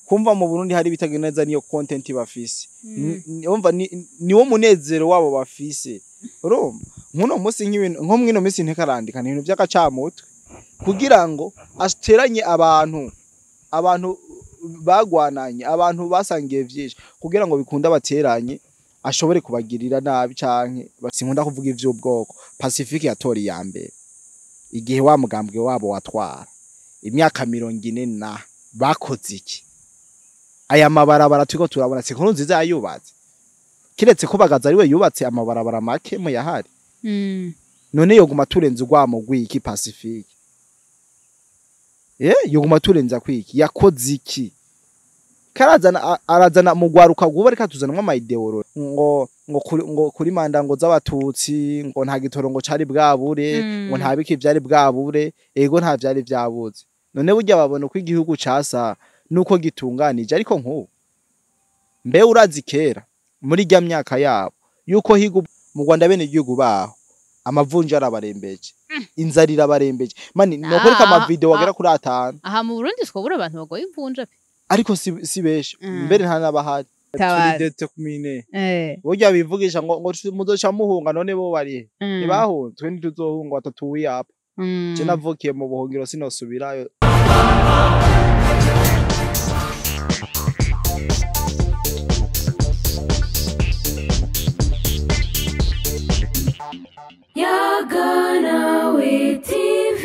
Kumva mu Burundi hari bitagenda neza, niyo content bafise. Umva, niwo munezero wabo bafise. Urumva, nkuno munsi nk'ibintu nko mwino minsi ntekarandika ni ibintu by'agacamutwe kugira ngo ateranye abantu bagwananye, abantu basangiye vyinshi, kugira ngo bikunde abateranye, ashobore kubagirira nabi. Canke sinkunda kuvuga ivy'ubwoko. Pacifique yatora iya mbere igihe wa mugambwe wabo watwara imyaka 40 na bakoze iki? Aya mabarabara turiko turabona, si Nkuru Nziza yayubatse, kiretse ko Bagaza ariwe yubatse amabarabara make mu yahari. None yoguma turenze urwamo rw'iki Pacifique? Yoguma turenza kwiki? Yakoze iki? Karazana arazana mu gwaruka guba, reka tuzanamwo ama idéologie ngo kuri manda ngo z'abatutsi ngo nta gitoro ngo cari bwabure, ngo nta biki vyari bwabure. Ego, nta vyari vyabuze. None burya babona uko igihugu casa nuko gitunganije. Ariko nk'ubu mbe urazi kera muri rya myaka yabo yuko higa mu Rwanda, bene igihugu baho amavunja arabarembeje, inzara irabarembeje, mani nokwereka Ah, ama vidéo ah. agera kuri 5. Aha mu Burundi twobura abantu bagoye imvunja pe. Ariko si benshi. Mbere nta n'abahari. Tabaza. Turi déterminés. Burya bivugisha ngo muzoca muhunga, none bo barihe? Ntibahunze, twe ntituzohunga. Batatu wiyapa. Je navukiye mu buhungiro, sinosubirayo. Yaganawe TV.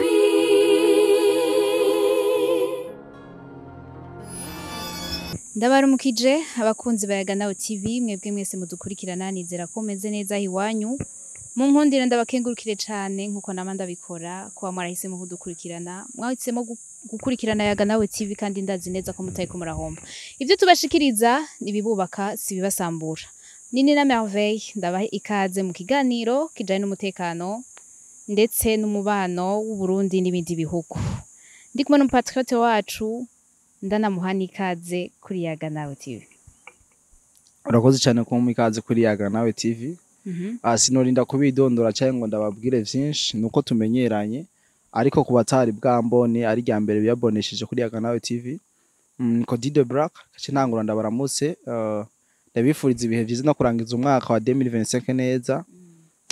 Ndabarumukije abakunzi ba Yaganawe TV, mwebwe mwese mudukurikirana, nizera ko meze neza iwanyu. Mu nkundira ndabakengurukire cane nkuko nama ndabikora kuba mwarahisemo kudukurikirana, mwahisemo gukurikirana Yaganawe TV, kandi ndazi neza ko mutariko murahomba. Ivyo tubashikiriza nibibubaka, si bibasambura. Nini na Merveille ndabahe ikaze mu kiganiro kijanye n'umutekano ndetse n'umubano w'u Burundi n'ibindi bihugu. Ndi kumwe n'umupatriote wacu, ndanamuha n'ikaze kuri Yaganawe TV. Urakoze cyane kumpa ikaze kuri Yaga Nawe TV. Sinorinda kubidondora cyangwa ngo ndababwire vyinshi, nuko tumenyeranye. Ariko ku batari bwambone, ari rya mbere biyabonesheje kuri Yaga Nawe TV, niko Dide Black kace ntangura ndabaramutse, ndabifuriza ibihe vyiza no kurangiza umwaka wa 2025 neza,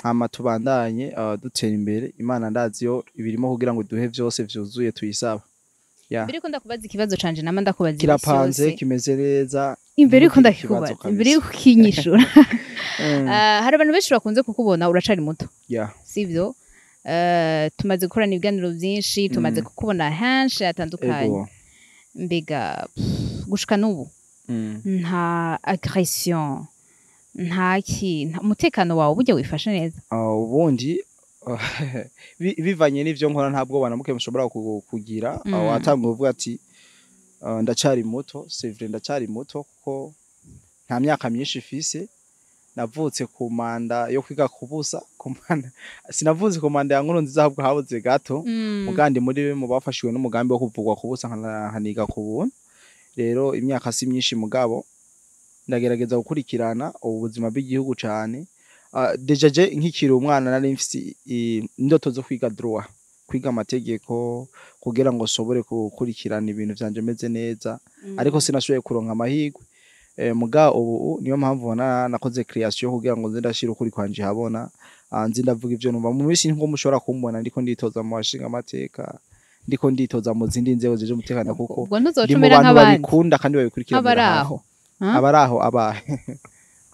hama tubandanye dutera imbere. Imana ndazi yo ibirimo kugira ngo duhe vyose vyuzuye tuyisaba. Yeah. Mbere yuko ndakubaza ikibazo canje nama ndakubaza imisi Kirapanze, yose. kimeze neza. Imbere yuko Ntugire ikibazo ndakikubaza, kabisa. imbere yuko ukinyishura, hari abantu benshi bakunze kukubona uracari muto, sivyo? Tumaze gukorana ibiganiro vyinshi, tumaze kukubona henshi hatandukanye. Mbega gushika n'ubu nta agression, nta ki, umutekano wawe burya wifashe neza? Ubundi bivanye n'ivyo nkora, ntabwo banamuke mushobora kugira. Watanga uvuga ati ndacari muto, c'est vrai, ndacari muto kuko nta myaka myinshi ifise. Navutse ku manda yo kwiga kubusa, ku manda, sinavutse ku manda ya Nkuru Nziza, ahubwo habuze gato. Mugandi muri mu bafashiwe n'umugambi wo kuvugwa kubusa, nkaniga ku buntu. Rero imyaka si myinshi, mugabo ndagerageza gukurikirana ubu buzima bw'igihugu cane. Déjà je nkikiri umwana nari mfise indoto zo kwiga droit, kwiga amategeko, kugira ngo nshobore gukurikirana ibintu vyanje meze neza, ariko sinashoboye kuronka amahirwe. Muga ubu niyo mpamvu ubona nakoze création kugira ngo nze ndashira ukuri kwanje habona. Nze ndavuga ivyo numva. Mu minsi nko mushobora kumbona ndiko nditoza mu bashinga amateka, ndiko nditoza mu zindi nzego zije umutekano, kuko Ubwo ntuzoca ndi mu umera bantu nk'abandi babikunda kandi babikurikiranira nk'abari hafi. aho. Ha? Abari aho abahe?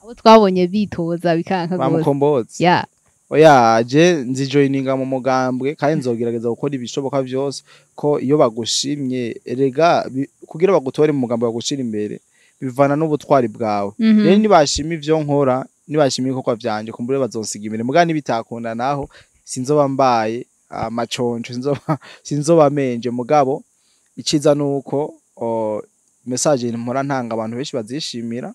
Abo twabonye bitoza bikanka Ba gose. Mukombozi? Ya. Oya, je nzijoininga mu mugambwe kandi nzogerageza gukora ibishoboka vyose, ko iyo bagushimye erega kugira bagutore mu mugambwe, bagushira imbere, bivana n'ubutwari bwawe. Rero nibashima ivyo nkora, nibashima ibikorwa vyanje, kumbure bazonsiga imbere. Muga nibitakunda naho, sinzoba mbaye amaconco, sinzoba menje. Mugabo iciza nuko message mpora ntanga abantu benshi bazishimira.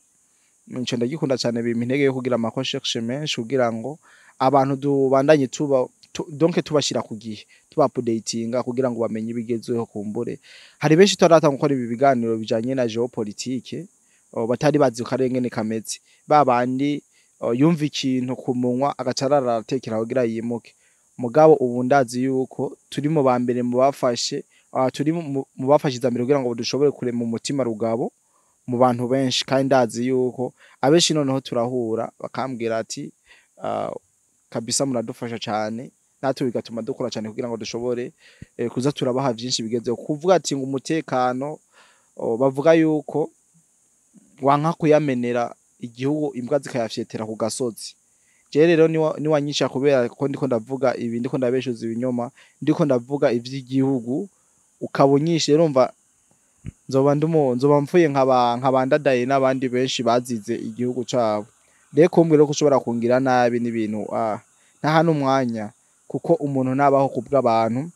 Nico ndagikunda cyane, bimpa intege yo kugira ama recherche menshi kugira ngo abantu dubandanye tuba donc tubashira ku gihe, tuba updatinga kugira ngo bamenye ibigezweho. Kumbure hari benshi tutaratanga gukora ibi biganiro bijanye na géopolitique, batari bazi ko ari ngene kameze. Ba bandi yumva ikintu ku munwa agaca arara atekera kugira yimuke. Mugabo ubu ndazi yuko turi mu ba mbere mu bafashe. Turi mu bafashiza mbere kugira ngo dushobore kurema umutima rugabo mu bantu benshi, kandi ndazi yuko abenshi noneho turahura bakambwira ati kabisa muradufasha cyane, natwe bigatuma dukora cyane kugira ngo dushobore kuza turabaha byinshi bigezeho. Kuvuga ati ngo umutekano, bavuga yuko wanka kuyamenera igihugu imbwa zikayafyetera ku gasozi. Je rero niwanyisha kubera ko ndiko ndavuga ibi, ndiko ndabeshuza ibinyoma, ndiko ndavuga ivy'igihugu, ukaba unyishe, urumva nzoba ndumo nzoba mfuye nkabandadaye n'abandi benshi bazize igihugu cabo. Rero kumbwira ko ushobora kungira nabi n'ibintu, ntaha n'umwanya, kuko umuntu nabaho kubw'abantu,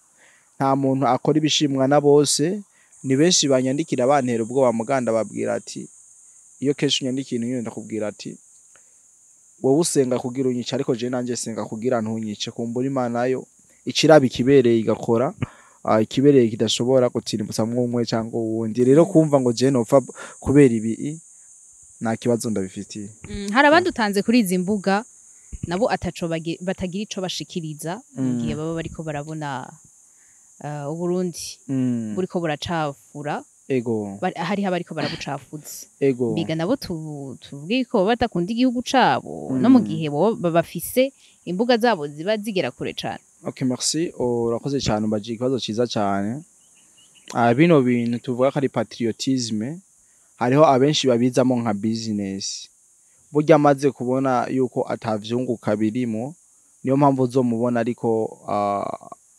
nta muntu akora ibishimwa na bose. Ni benshi banyandikira bantera ubwoba, muganda babwira ati iyo kenshi unyandikiye ibintu ndakubwira ati wowe usenga kugira unyice, ariko je nanje senga kugira ntunyice. Kumbura Imana yo ikiraba ikibereye igakora ikibereye kidashobora gutirimutsa umwe cyangwa uwundi. Rero kumva ngo je nopfa kubera ibi, nta kibazo ndabifitiye. Hari abandi utanze kuri izi mbuga nabo ataco batagira ico bashikiriza mu gihe baba bariko barabona Uburundi buriko buracafura, hariho abariko barabucafuza. Biga nabo tuvuge ko baba badakunda igihugu cabo, no mu gihe bo bafise imbuga zabo ziba zigera kure cane. Okay, merci. Urakoze cyane, umbajije ikibazo ciza cyane. Bino bintu tuvuga ko ari patriotisme, hariho abenshi babizamo nka business. Burya amaze kubona yuko atavyunguka birimo, niyo mpamvu uzomubona ariko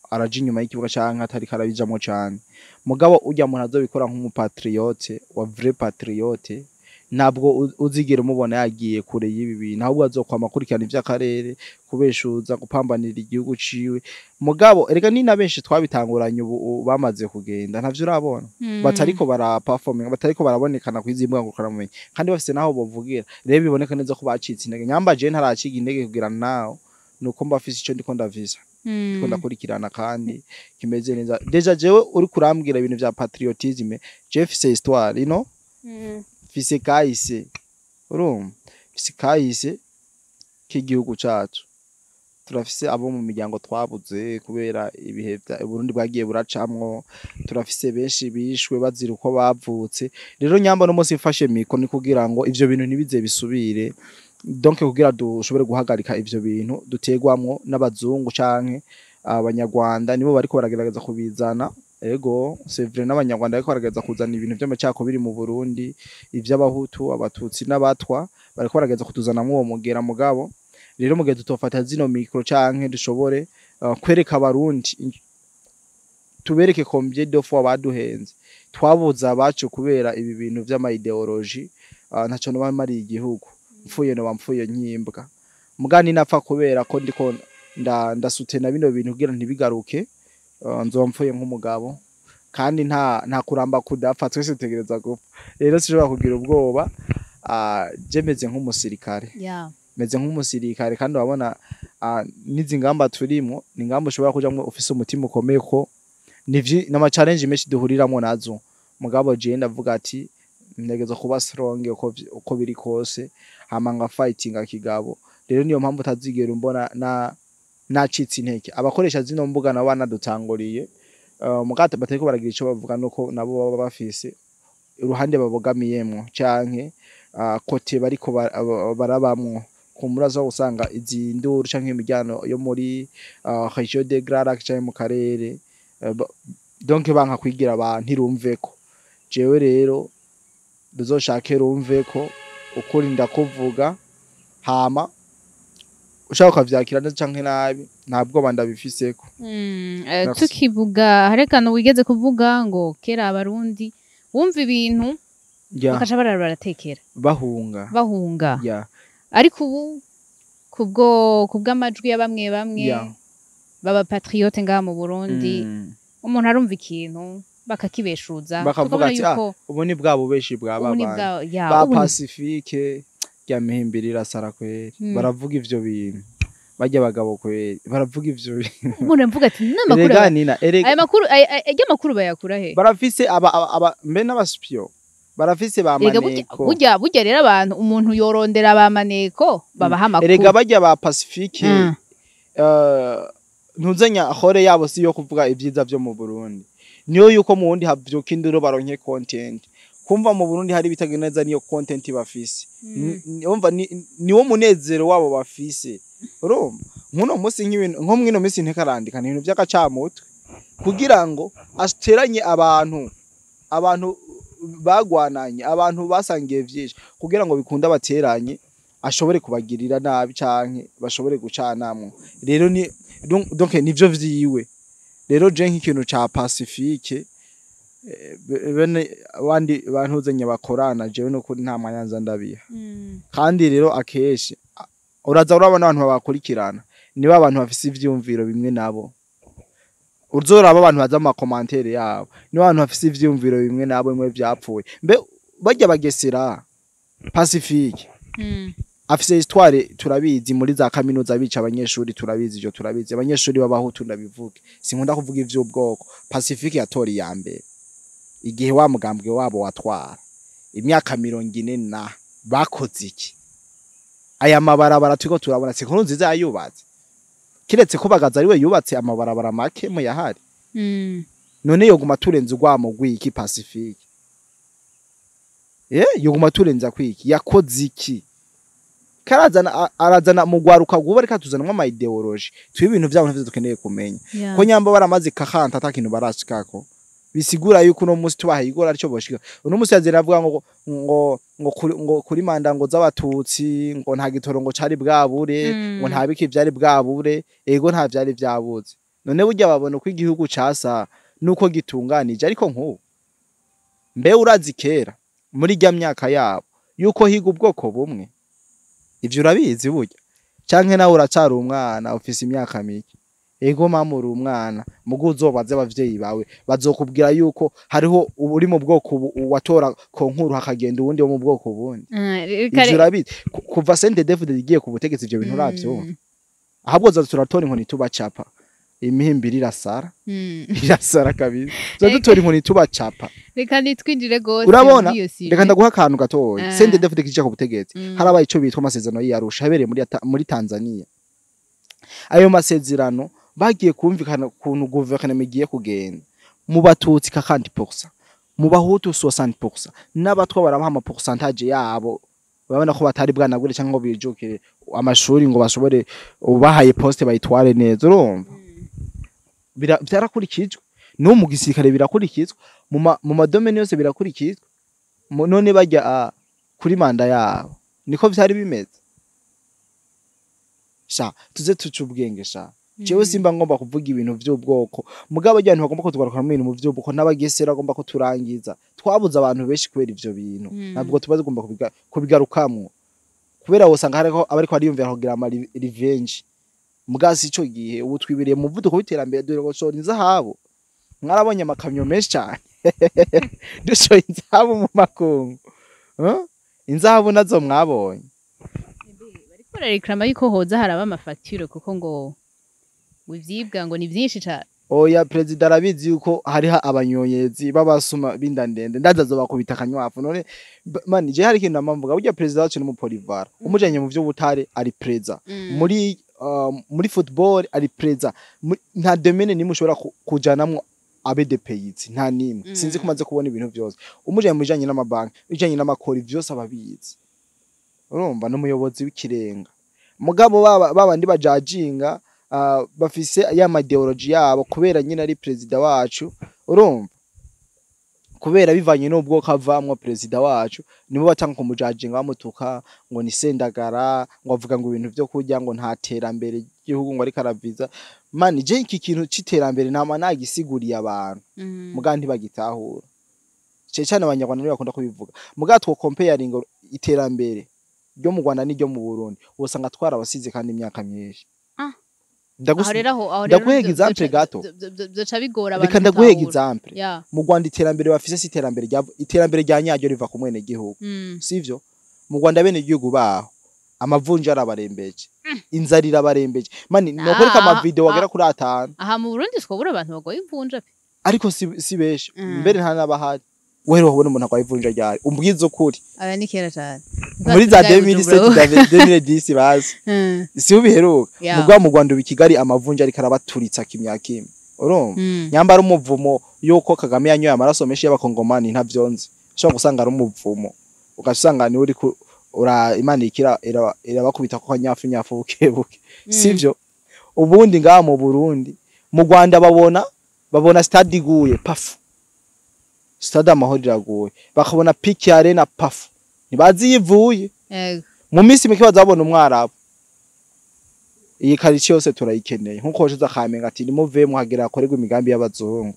araja inyuma y'ikibuga canke atariko arabijamwo cane. Mugabo urya muntu azobikora nk'umupatriote wa vrai patriote, ntabwo uzigera umubona yagiye kure y'ibi bintu, ahubwo azokwama akurikirana ivy'akarere, kubeshuza, gupambanira igihugu ciwe. Mugabo erega ni na benshi twabitanguranye ubu bamaze kugenda, ntavyo urabona, batariko bara performing, batariko barabonekana kwizi mbuga ngurukanabumenyi, kandi bafise naho bovugira. Rero biboneka neza ko bacitse intege. Nyamba je ntaraciga intege kugira naho nuko mba mfise ico ndiko ndavisa, ndiko ndakurikirana kandi kimeze neza. Déjà jewe uri kurambwira ibintu vya patriotisme, je mfise histoire, you know? Mfise kahise, urumva, mfise kahise k'igihugu cacu. Turafise abo mu miryango twabuze kubera ibihe vya Burundi bwagiye buracamwo, turafise benshi bishwe bazira uko bavutse. Rero nyamba no munsi mfashe micro ni kugira ngo ivyo bintu ntibize bisubire, donc kugira dushobore guhagarika ivyo bintu dutegwamwo n'abazungu canke abanyarwanda, nibo bariko baragerageza kubizana. Ego, c'est vrai, n'abanyarwanda bariko baragerageza kuzana ibintu vy'amacakubiri mu Burundi, ivy'abahutu, abatutsi n'abatwa, bariko baragerageza kutuzanamwo uwo mugera. Mugabo rero mu gihe tutofata zino micro canke dushobore kwereka abarundi, tubereke combien de fois baduhenze, twabuze abacu kubera ibi bintu vy'ama idéologie, ntaco noba mariye igihugu. Mfuye noba mfuye nkimbwa, muga ninapfa kubera ko ndiko ndasutena bino bintu kugira ntibigaruke, nzoba mfuye nk'umugabo. Kandi nta kuramba kudapfa, twese dutegereza gupfa. Rero sinshobora kugira ubwoba. Je meze nk'umusirikare, meze nk'umusirikare, kandi urabona n'izi ngamba turimwo ni ingamba ushobora kujamwo ufise umutima ukomeye, ko n'ama challenge menshi duhuriramwo nazo. Mugabo je ndavuga ati ntegerezwa kuba strong uko biri kose, hama nga fighting kigabo. Rero niyo mpamvu utazigera umbona na nacitse intege. Abakoresha zino mbuga nabo banadutanguriye, mugabo batariko baragira ico bavuga, nuko nabo baba bafise uruhande babogamiyemwo canke côté bariko barabamwo. Kumbura zo usanga izi nduru canke imiryano yo muri région des Grands Lacs canke mu karere, donc banka kwigira abantu irumveko. Jewe rero duzoshake rumveko ukuri ndakuvuga, hama ushaka ukavyakira neza canke nabi, nta bwoba ndabifiseko. Merci. Tukivuga hari akantu wigeze kuvuga ngo kera abarundi wumva ibintu bakaca barara baratekera, bahunga, bahunga. Ariko ubu kubwo kubw'amajwi ya bamwe bamwe baba patriote ngaha mu Burundi, umuntu arumva ikintu bakakibeshuza, bakavuga tukabona ati yuko ubu ni bwa bubeshi bwa ubu ni babandi bwa ya ba ubu Pacifique rya mihimbiri irasara kweri. Baravuga ivyo bintu barya abagabo kweri, baravuga ivyo bintu. Umuntu aravuga ati n'amakuru Erega nina erega aya makuru aya makuru bayakura he? Barafise aba mbe n'abasipyo, barafise ba Erega burya maneko. Burya rero abantu umuntu yorondera ba maneko babaha amakuru. Erega barya ba Pacifique, ntuzenya hore yabo si yo kuvuga ibyiza vyo mu Burundi. Niyo yuko mu wundi havyuka induru baronke content. Kumva mu Burundi hari bitagenda neza, niyo content bafise. Urumva niwo munezero wabo bafise. Urumva nkuno munsi nk'ibintu nko mwino minsi ntekarandika ni ibintu vy'agacamutwe kugira ngo ateranye abantu bagwananye, abantu basangiye vyinshi, kugira ngo bikunde abateranye, ashobore kubagirira nabi canke bashobore gucanamwo. Rero ni donc nivyo vyiwe. Rero je nk'ikintu ca Pacifique, bene abandi bantuzanye bakorana, jewe no kuri nta mwanya nza ndabiha. Kandi rero akenshi uraza urabona abantu babakurikirana niba abantu bafise ivyiyumviro bimwe nabo. Uzoraba abantu baza mu ma commentaires yabo, niba abantu bafise ivyiyumviro bimwe nabo, bimwe vyapfuye. Mbe barya bagesera Pacifique afise histoire, turabizi, muri za kaminuza bica abanyeshuri, turabizi ivyo, turabizi abanyeshuri b'abahutu. Ndabivuge, sinkunda kuvuga ivy'ubwoko. Pacifique yatora iya mbere igihe wa mugambwe wabo watwara imyaka 40 na bakoze iki? Aya mabarabara turiko turabona, si inkuru nziza yayubatse, kiretse ko Bagaza ariwe yubatse amabarabara make mu yahari. None yoguma turenze urwamo rw'iki Pacifique? Yoguma turenza kwiki? Yakoze iki? Karazana arazana mu gwaruka guba, reka tuzanamwo ama idéologie twe, ibintu vyabo ntavyo dukeneye kumenya. Ko nyamba baramaze kakanta ata kintu barashikako, bisigura yuko uno munsi tubahaye igora arico boshika. Uno munsi yazira avuga ngo kuri manda ngo z'abatutsi ngo nta gitoro ngo cari bwabure, ngo nta biki vyari bwabure. Ego, nta vyari vyabuze. None burya babona uko igihugu casa nuko gitunganije. Ariko nk'ubu mbe urazi kera muri rya myaka yabo yuko higa ubwoko bumwe? Ivyo urabizi burya, canke nawe uracari umwana, ufise imyaka mike? Ego mama, uri umwana, mugo uzobaze abavyeyi bawe, bazokubwira yuko hariho uri mu bwoko ubu watora concours, hakagenda uwundi wo mu bwoko bundi. Ivyo urabizi? Kuva CNDD-FDD igiye ku butegetsi, ivyo bintu uravyumva? Ahubwo za turatora inkoni tubacapa, imihimbiri irasara, irasara kabisa. Za dutora inkoni tubacapa. Reka nitwinjire gose Urabona? muri iyo sujet. Reka ndaguha akantu gatoya. CNDD-FDD kija ku butegetsi, harabaye ico bitwa amasezerano y'Arusha yabereye muri Tanzania. Ayo masezerano bagiye kumvikana ukuntu guverinoma igiye kugenda: mu batutsi 40%, mu bahutu 60%, n'abatwa barabaha ama pourcentage yabo. Babona ko batari bwanagure cyangwa ngo bijukire amashuri ngo bashobore ubahaye poste bayitware neza. Urumva vyarakurikijwe no mu gisirikare, birakurikizwa mu ma domaines yose, birakurikizwa. None bajya kuri manda yabo niko vyari bimeze? Sha tuze tuce ubwenge sha. Jewe simba ngomba kuvuga ibintu vy'ubwoko, mugabo abantu bagomba kutugaruka mu bintu mu vy'ubwoko n'abagesera bagomba kuturangiza. Twabuze abantu benshi kubera ivyo bintu. Ntabwo tuba tugomba kubigarukamwo kubera wosanga hariko abariko bariyumvira kugira ama revenge. Mugabo si ico gihe, ubu twibiriye mu muvuduko w'iterambere. Dore ngo gushora inzahabu, mwarabonye amakamyo menshi cane dushoye inzahabu mu makungu. Huh? Inzahabu nazo mwabonye. Bariko barareklama yuko hoza haraba ama factures, kuko ngo ivyibwa ngo ni vyinshi cane. Oya, perezida arabizi yuko hariho abanyonyezi b'abasuma b'inda ndende, ndaza azobakubita akanywafu. None mani je hari ikintu namamvuga: burya perezida wacu ni umupolivara, umujanye mu vy'ubutare ari perezida, muri football ari perezida, nta domaine nimwe ushobora kujanamwo abe de pays, nta nimwe. Sinzi ko umaze kubona ibintu vyose, umujanye mu bijanye n'amabanki, bijanye n'amakori, vyose ababizi. Urumva n'umuyobozi w'ikirenga. Mugabo baba babandi bajajinga, bafise ya ma idéologie yabo, kubera nyine ari perezida wacu. Urumva kubera bivanye n'ubwoko avamwo perezida wacu, nibo batanga kumujajinga, bamutuka ngo ni sendagara, ngo avuga ngo ibintu vyo kurya, ngo nta terambere ry'igihugu, ngo ariko araviza. Mani je iki kintu c'iterambere nama nagisiguriye abantu, muga ntibagitahura. Cane cane abanyarwanda nibo bakunda kubivuga. Muga two comparing iterambere ryo mu Rwanda n'iryo mu Burundi, usanga twarabasize kandi imyaka myinshi. Aho rero aho rero Ndaguha exemple gato. Vyoca bigora abantu Reka ndaguhe gutahura. exemple. Mu Rwanda iterambere bafise si iterambere rya iterambere rya nyaryo riva ku mwene gihugu, sivyo? Mu Rwanda bene gihugu baho amavunja arabarembeje, inzara irabarembeje. Mani nokwereka ama vidéo wagera kuri atanu. Aha mu Burundi twobura abantu bagwaye imvunja pe. Ariko si benshi. Mbere nta n'abahari. Wewe ubona umuntu agwaye ivunja ryari? Umbwize ukuri. Aya ni kera cyane. Muri za 2007, 2010 bazi, si ubiheruka. Mugabo mu Rwanda ubu i Kigali amavunja ariko arabaturitsa kimya kimwe. Urumva, nyamba ari umuvumo yuko Kagame yanyoye amaraso menshi y'abakongomani, ntavyonzi, ushobora gusanga ari umuvumo, ugasanga niwe uri ura Imana ikira irabakubita ko nyafu nyafu buke buke, sivyo? Ubundi ngaha mu Burundi, mu Rwanda babona stade iguye, pafu, Stade Amahoro iraguye, bakabona BK Arena, pafu, ntibazi yivuye. Mu minsi mike bazabona umwarabu. Iyi karitsiye yose turayikeneye, nkuko washize akamenga ati nimuvemo hagera hakorerwa imigambi y'abazungu,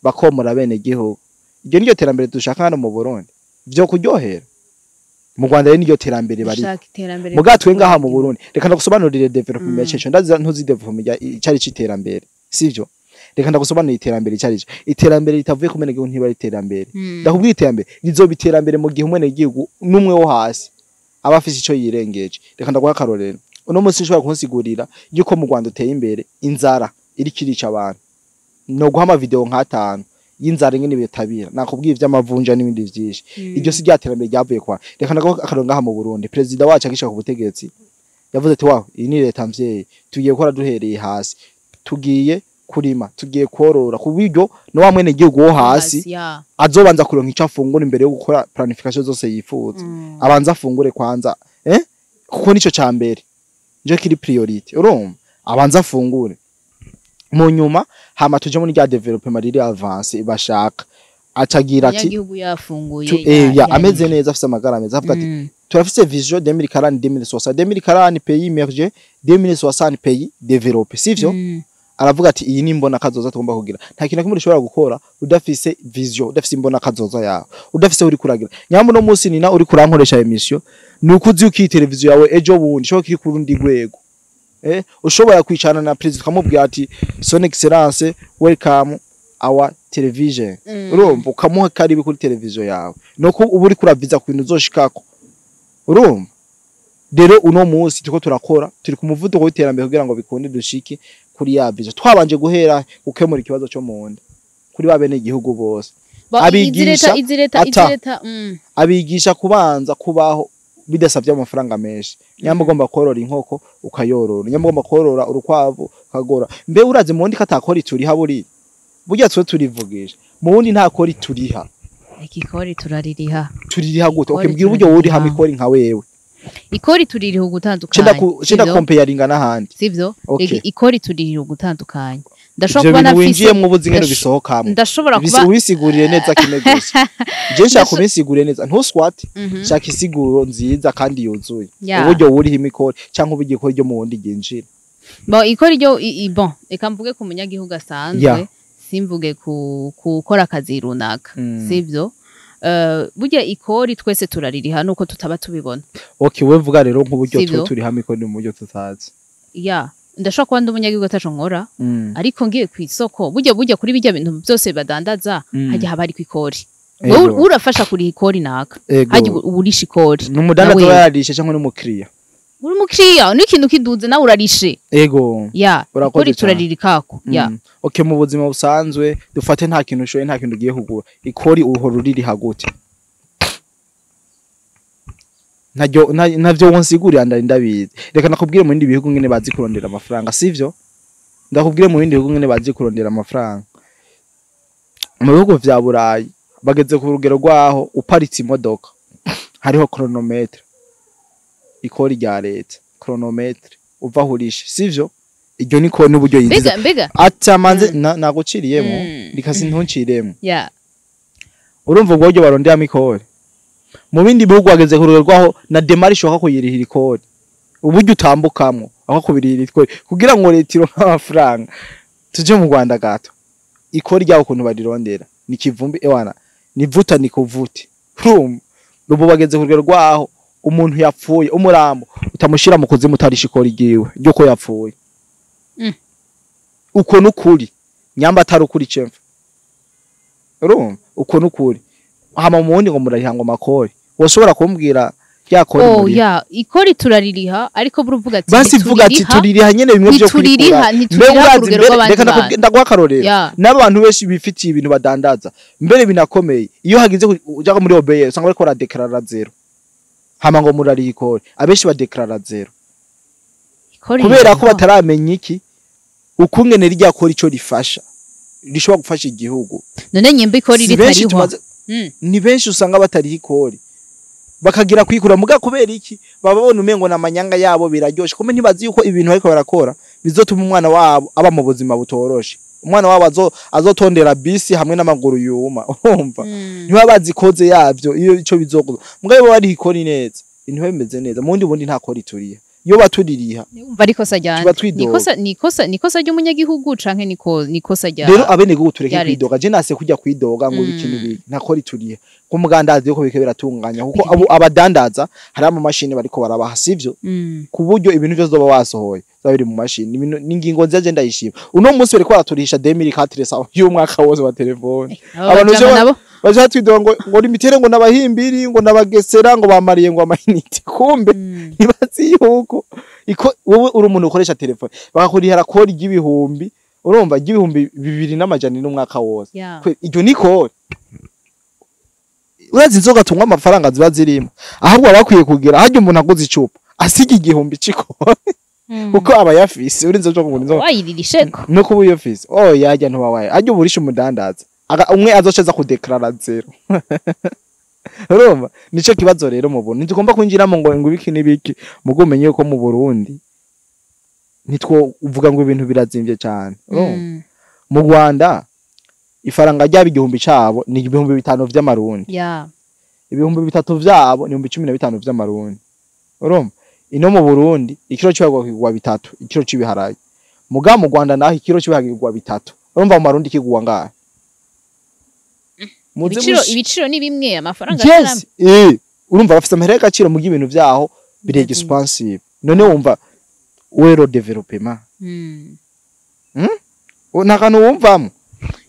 bakomora bene gihugu. Iryo niryo terambere dushaka hano mu Burundi, vyo kuryohera mu Rwanda rero niryo terambere bari. Dushaka iterambere. Muga twe ngaha mu Burundi, reka ndagusobanurire développement yacu. Ndazi ntuzi développement icari c'iterambere, sivyo? Reka ndagusobanurire iterambere icari co. Iterambere ritavuye ku mene gihugu ntiba ari iterambere. Ndakubwira, iterambere rizoba iterambere mu gihe umwene gihugu n'umwe wo hasi aba afise ico yirengeje. Reka ndaguha akarorero. Uno munsi nshobora kunsigurira yuko mu Rwanda uteye imbere, inzara iriko irica abantu? No guha ama vidéo nk'atanu y'inzara ingene bitabira, nakubwiye ivy'amavunja n'ibindi vyinshi. Iryo si rya terambere ryavuye kwa. Reka ndaguha akarorero ngaha mu Burundi. Perezida wacu agishika ku butegetsi yavuze ati: "Wawe, iyi ni leta mvyeyi, tugiye gukora duhereye hasi, tugiye kurima, tugiye korora, ku buryo no wa mwene gihugu wo hasi azobanza kuronka ico afungura imbere yo gukora planification zose yifuza, abanza afungure kwanza, kuko nico ca mbere, nico kiri priorité." Urumva, abanza afungure, mu nyuma hama tuje muri rya développement riri avancé bashaka. Acagira ati Umunyagihugu yafunguye, ya, ameze neza, afise amagara meza, avuga ati: "Turafise vision 2040, 2060, 2040 pays émergé, 2060 pays développé", sivyo? Aravuga ati: "Iyi ni imbona kazoza tugomba kugira." Nta kintu na kimwe ushobora gukora udafise vision, udafise imbona kazoza yawe, udafise uri kuragira. Nyamara uno munsi nina uri kurankoresha émission, ni uko uzi uko iyi televiziyo yawe ejo bundi ishobora kiri ku rundi rwego, ushobora kwicarana na president ukamubwira ati: "Son excellence, welcome our television." Urumva, ukamuha karibu kuri televiziyo yawe, nuko uba uri kuraviza ku bintu uzoshikako. Urumva rero, uno munsi turiko turakora, turi ku muvuduko w'iterambere kugira ngo bikunde dushike kuri ya vision, twabanje guhera gukemura ikibazo cyo mu nda kuri ba bene igihugu bose. Abigisha izi leta izi ata. leta Abigisha kubanza kubaho bidasabye amafaranga menshi. Nyamba ugomba korora inkoko ukayorora, nyamba ugomba korora urukwavu ukagora. Mbe urazi mu wundi katakora ituriha? Buriya burya twe turivugisha, mu wundi nta kori turiha. Ikikori turaririha. Tuririha gute? Ikori Okay, mbwira uburyo wuriha turaririha. mikori nka wewe. Ikori tuririha ugutandukanye. Cenda Sivyo? comparinga n'ahandi. Sivyo? Okay. Ikori tuririha ugutandukanye. Ndashobora Ivyo kuba bintu nafise winjiyemwo ubuzi ingene bisohokamwo. Ndashobora kuba Ubisigurire neza kimwe gusa. Je nshaka kubisigurire neza, ntuswate. Shaka isiguro nziza kandi yuzuye, uburyo wuriha imikori canke uburyo ikori ryo mu wundi ryinjira. Bon, ikori ryo bon, reka mvuge ku munyagihugu asanzwe, simvuge ku gukora akazi runaka, sivyo? Burya ikori twese turaririha nuko tutaba tubibona. Okay, we vuga rero nk'uburyo Sivyo? twe turiha mikori mu buryo tutazi. Ya, ndashobora kuba ndi umunyagihugu ataco nkora, ariko ngiye ku isoko, burya kuri bijya bintu byose badandaza, hajya haba hariko ikori. Wewe urafasha kuriha ikori naka, hajya uburisha ikori. N'umudandaza Nawe. aba yarishe canke n'umukiriya? Uri umukiriya, n'ikintu kiduze nawe urarishe. Ya. Urakoze Ikori cane. turaririkako, ya. Okay, mu buzima busanzwe, dufate nta kintu ushoye, nta kintu ugiye kugura, ikori uhora uririha gute? Ntavyo wonsigurira, ndari ndabizi. Reka nakubwire mu bindi bihugu ngene bazi kurondera amafaranga, sivyo? Ndakubwire mu bindi bihugu ngene bazi kurondera amafaranga. Mu bihugu vya Burayi bageze ku rugero rwaho uparitse imodoka hariho chronomètre, ikori rya leta, chronomètre uva aho urishe, sivyo? Iryo niko n'uburyo yinjiza. Mbega Atamanze naguciriyemo, rikasi ntunciriyemo. Urumva ubwo buryo baronderamo ikori mu bindi bihugu bageze ku rugero rwaho na démarche ishoboka kuyirihira ikori, uburyo utambukamwo aho kubirihira ikori kugira ngo leta ironke amafaranga. Tuje mu Rwanda gato. Ikori ryaho ukuntu barirondera ni kivumbi, ewana nivuta nikuvute. Urumva, ubu bageze ku rugero rwaho umuntu yapfuye, umurambo utamushira mu kuzimu utarisha ikori ryiwe ry'uko yapfuye. Uko nukuri, nyamba atari ukuri cemfa. Urumva, uko nukuri. Hama mu wundi ngo murariha ngo makori, woshobora kumbwira rya kori Oh. muriha? Ya, ikori turaririha, ariko buruvuga ati Basi vuga ati ntituririha. Tuririha nyene bimwe vyo Ntituririha, kwikura. ntituririha Mbe ku urazi rugero mbere rw'abandi reka bantu. Ndaguha akarorero. N'abantu benshi bifitiye ibintu badandaza mbere binakomeye, iyo hagize uja muri OBR usanga bariko baradeklarara zéro. Hama ngo murariha ikori, abenshi badeklarara zéro. Ikori Kubera ko rirariha. bataramenya iki ukungene rya kori ico rifasha. rishobora gufasha igihugu. None nyembe ikori Si benshi ritarihwa. tumaze, ni benshi usanga batariha ikori bakagira kwikura muga. Kubera iki? Baba babona umengo na manyanga yabo biraryoshe, kumbe ntibazi yuko ibintu ariko barakora bizotuma umwana wabo aba mu buzima butoroshe, umwana wabo azotondera bisi hamwe n'amaguru yuma, urumva? Ntiba bazi koze yavyo iyo ico bizokuza. Muga bo bari ikori neza, ibintu bimeze neza. Mu bundi nta kori turiha, iyo batuririha Umva, ari ikosa ryande? tuba twidoga. Ni ikosa ry'umunyagihugu canke nikosa rya Rero abenegihugu tureke rya leta? kwidoga. Je nase kujya kwidoga ngo ibiki n'ibiki, nta kori turiha ku mugandazi yuko bike biratunganya, kuko abo abadandaza hari amamashini bariko barabaha, sivyo? Ku buryo ibintu byose uzoba wasohoye biba biri mu mashini. Ibintu n'ingingo nziza, je ndayishima. Uno munsi bariko baraturisha 2400 y'umwaka wose wa telefone. Abo Abantu bajama nabo baje batwidoga ngo limitere, ngo nabahimbiri, ngo nabagesera, ngo bamariye ngo ama unités, kumbe ntibazi yuko iko wowe uri umuntu ukoresha telefone bakakurihara kori ry'ibihumbi, urumva, ry'ibihumbi 2400 n'umwaka wose. Iryo ni kori. Urazi inzoga tunywa amafaranga ziba zirimo? Ahubwo baba bakwiye kugira harya umuntu aguze icupa asiga 1000 c'ikori, kuko aba yafise urinze uja kugura inzoga Wayiririsheko. No kuba uyafise, oh, yajya ntuba waye ajya uburisha umudandaza. Umwe azoca aza kudeklarara zéro, urumva? Nico kibazo rero mu Burundi ntitugomba kwinjiramo ngo ibiki n'ibiki. Mugo umenye ko mu Burundi nitwo uvuga ngo ibintu birazimvye cyane, urumva? Mu Rwanda ifaranga ryabo, 1000 cabo ni 5000 vy'amarundi. 3000 vyabo ni 15,000 vy'amarundi, urumva? Ino mu Burundi ikiro cy'ibihagwa kigwa bitatu, ikiro cy'ibiharage. Muga mu Rwanda naho ikiro cy'ibiharage kigwa bitatu, urumva mu Marundi kigwa ngahe? Muze Ibiciro, ibiciro ni bimwe, amafaranga Yes, urumva bafise amahera y'agaciro mu ibintu vyaho biri Birazimvye. expensive. None wumva wero développement? Nta kantu wumvamo.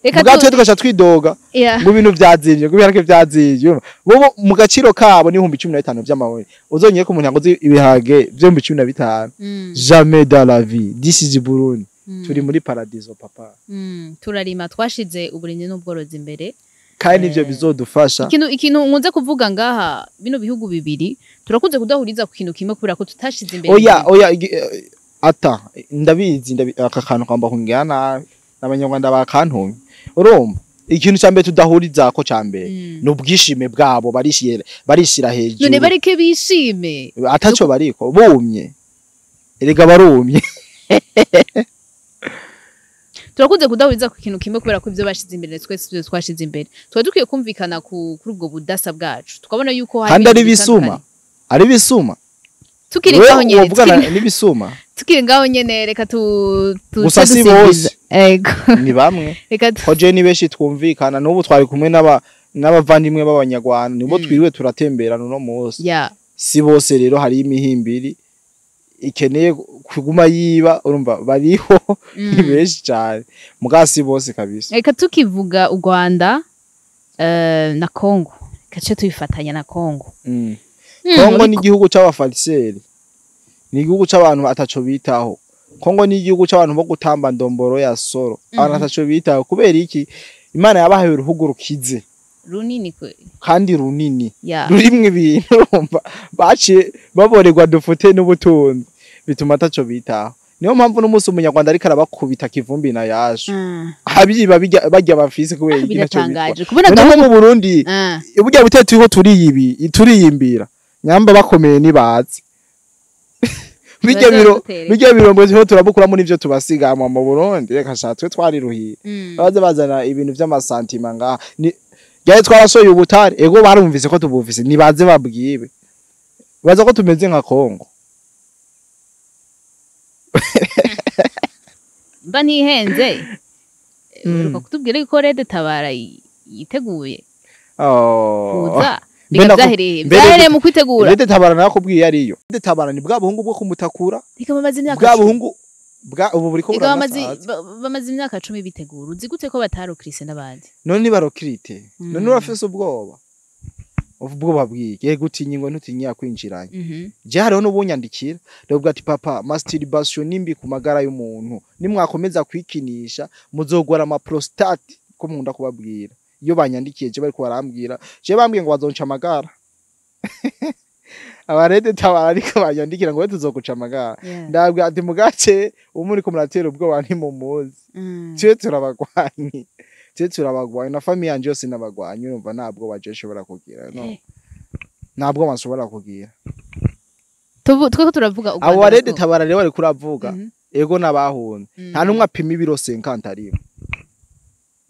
Reka Muga twe tugaca twidoga ngo ibintu vyazimvye, ngo ibiharage vyazimvye. Urumva? Bobo mu gaciro kabo ni 15,000 vy'amarundi. Uzonyeye ko umuntu yaguze ibiharage vy'ibihumbi 15, jamais dans la vie. This is Burundi. Turi muri paradiso, papa. Turarima, twashize uburimyi n'ubworozi imbere. Kandi nivyo bizodufasha. Ikintu nkunze kuvuga ngaha, bino bihugu bibiri turakunze kudahuriza ku kintu kimwe kubera ko tutashize imbere Oya. uburimyi. Oya, ata ndabizi, aka kantu kamba kungira nabi n'abanyarwanda bakantumye, urumva? Ikintu ca mbere tudahurizako ca mbere ni ubwishime bwabo, barishira hejuru. None bareke bishime. Ataco bariko bumye, erega barumye. Turakunze kudahuriza ku kintu kimwe kubera ko ivyo bashize imbere twese ivyo twashize imbere. Tuba dukwiye kumvikana kuri ubwo budasa bwacu, tukabona yuko hari Kandi ari ibintu bisuma, bitandukanye. ari bisuma. Tukiri Wewe ngaho nyene, wovugana n'ibisuma. Tukiri ngaho nyene, reka tu Gusa si dusimbiza. bose. Ego. Ni bamwe. Reka tu Ko je ni benshi twumvikana. N'ubu twari kumwe n'abavandimwe b'abanyarwanda, nibo twiriwe turatemberana uno munsi. Si bose rero, hari imihimbiri ikeneye kuguma yiba, urumva? Bariho ni benshi cyane, muga si bose kabisa. Reka tukivuga u Rwanda na Congo, gace tubifatanya na Congo. Kongo ni igihugu c'abafariseri, ni igihugu c'abantu ataco bitaho. Kongo ni igihugu c'abantu bo gutamba ndomboro ya soro, abantu ataco bitaho. Kubera iki? Imana yabahaye uruhugu rukize Runini kwe. kandi runini, rurimwo ibintu, urumva? Baciye baborerwa dufute n'ubutunzi, bituma ataco bitaho. Niyo mpamvu n'umunsi umunyarwanda ariko arabakubita kivumbi na yaje abiba barya bafise. Kubera iki? Ntaco bitwa. Biratangaje kubona None nko agahugu mu Burundi burya butete turiko turiyimbira nyamba bakomeye nibazi bijya biro Bazadutera. Bijya birombo turiho turabukuramo n'ivyo tubasigamwa mu Burundi. Reka sha, twe twariruhiye. Baza bazana ibintu vy'amasantima ngaha. Ni ryari twarasoye ubutare, ego barumvise ko tubufise, nibaze babwibe baza ko tumeze nka Kongo. Mba ntihenze, uheruka kutubwira yuko RED Tabara yiteguye Oh. kuza. Mbe Biga vyahereye vyahereye mu kwitegura. RED Tabara nakubwiye ariyo. RED Tabara ni bwa buhungu bwo kumutakura, Reka, bamaze imyaka bwa 10. buhungu bwa ubu buriko Reka, bamaze buranasaza. bamaze imyaka 10 bitegura. Uzi gute ko batarokirise n'abandi? None nibarokirite, none urafise ubwoba, ubwoba bwiki? Yego, utinye ngo ntutinya kwinjiranye. Je hariho n'ubunyandikira ndavuga ati: "Papa, masturbation nimbi ku magara y'umuntu, nimwakomeza kwikinisha muzogwara ama prostate." Ko nkunda kubabwira iyo banyandikiye, je bariko barambwira, je bambwiye ngo bazonca amagara. Aba RED Tabara ariko banyandikira ngo we tuzoguca amagara. Ndabwira ati mugace umuri ko muratera ubwoba ntimumuzi. Twe turabagwanyi, twe turabagwanyi na famille yanje yose n'abagwanyi. Urumva, ntabwo baje shobora kugira no ntabwo bashobora kugira. Tweko turavuga u Abo Rwanda ba RED rugo. Tabara rero bari kuravuga, ego n'abahunze, nta numwe apima ibiro 50 arimo.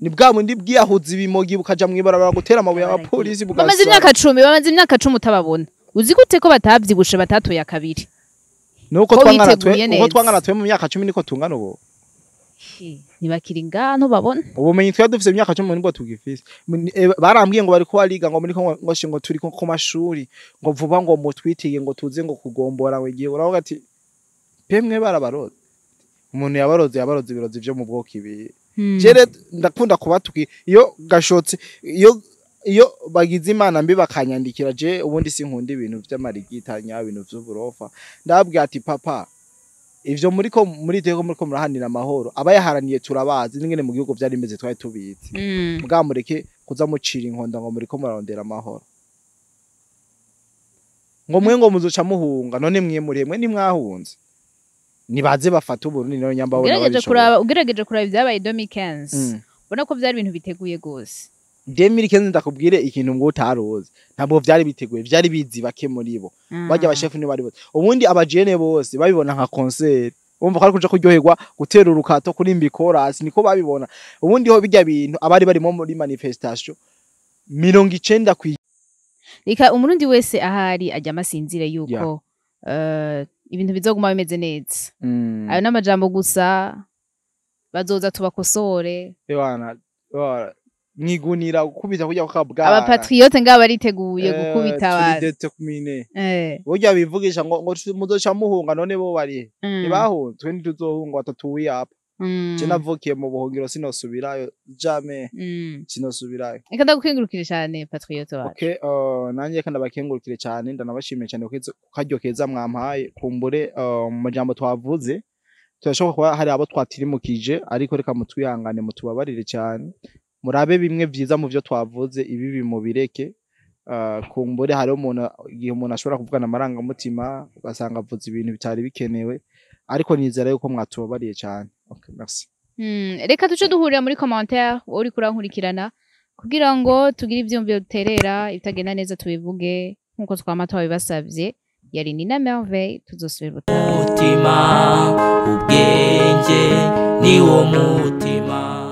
Ni bwa bundi bwiyahuza ibimogi, bukaja mw'ibarabara gutera amabuye abapolisi. Bamaze imyaka 10, bamaze imyaka 10 utababona. Uzi gute ko batavyibushe, batatoye akabiri? Nuko ko twangana twe biteguye uko neza. Twangana twe mu myaka 10 niko tungana ubu. Ntibakiri ngaha, ntubabona. Ubumenyi twari dufise mu myaka 10 nibwo tugifise. Barambwiye ngo bariko bariga, ngo muriko ngo ngo turi ku mashuri, ngo vuba ngo mutwitige, ngo tuze ngo kugombora ngo igihe. Uravuga ati pemwe barabaroze, umuntu yabaroze, yabaroze ibirozi vyo mu bwoko ibi. Jere ndakunda kubatuki iyo gashotse, iyo bagize imana mbi bakanyandikira. Je ubundi sinkunda ibintu vy'amarigitanya, ibintu vy'uburofa. Ndababwira ati papa, ivyo muriko muri teko muriko murahanira amahoro, abayaharaniye turabazi n'ingene mu gihugu vyari bimeze, twari tubizi. Bwa mureke kuza mucira inkonda ngo muriko murarondera amahoro, ngo mwe ngo muzoca muhunga. None mwe muri mwe ntimwahunze? Nibaze bafate Uburundi nayo nyamba bona. Ugerageje kuraba, ugerageje kuraba ibyabaye 2015, ubona ko byari ibintu biteguye gose. 2015, ndakubwire ikintu ngo utaruzi, ntabwo vyari biteguye, vyari bizi bake muri bo. Barya abashefu ni bari bose, ubundi abajene bose babibona nka concert, umva ko ari kuja kuryoherwa, gutera urukato, kurimba chorus, niko babibona. Ubundi ho bijya bintu abari barimo muri manifestation 90 kwi Reka Umurundi wese ahari ajya amasinzire yuko ibintu bizoguma bimeze neza. Ayo n'amajambo gusa, bazoza tubakosore. Ewana, ewana, mwigunira gukubita kujya kukabwana. Abapatriote ngaba bariteguye gukubita abantu. Turi burya bivugisha ngo muzoca muhunga, none bo bari ntibahunze? Twe ntituzohunga, batatuye apa. Je navukiye mu buhungiro, sinosubirayo jamais. Sinosubirayo. Reka ndagukengurukire cyane, patriote wacu. Okay, nanjye kandi abakengurukire cyane, ndanabashimiye cyane ku karyo keza mwampaye. Kumbure mu majambo twavuze turashobora kuba hari abo twatirimukije, ariko reka mutwihangane, mutubabarire cyane. Murabe bimwe vyiza mu vyo twavuze, ibibi mubireke. Kumbure hariho umuntu, igihe umuntu ashobora kuvugana amarangamutima ugasanga avuze ibintu bitari bikenewe, ariko nizera yuko mwatubabariye cyane. Okay, merci. Reka tuce duhurira muri commentaire, wowe uriko urankurikirana, kugira ngo tugire ivyumviro duterera, ibitagenda neza tubivuge nkuko twama twabibasavye. Yari Nina Merveille, tuzosubira ubutaha. Umutima, ubwenge ni wo mutima.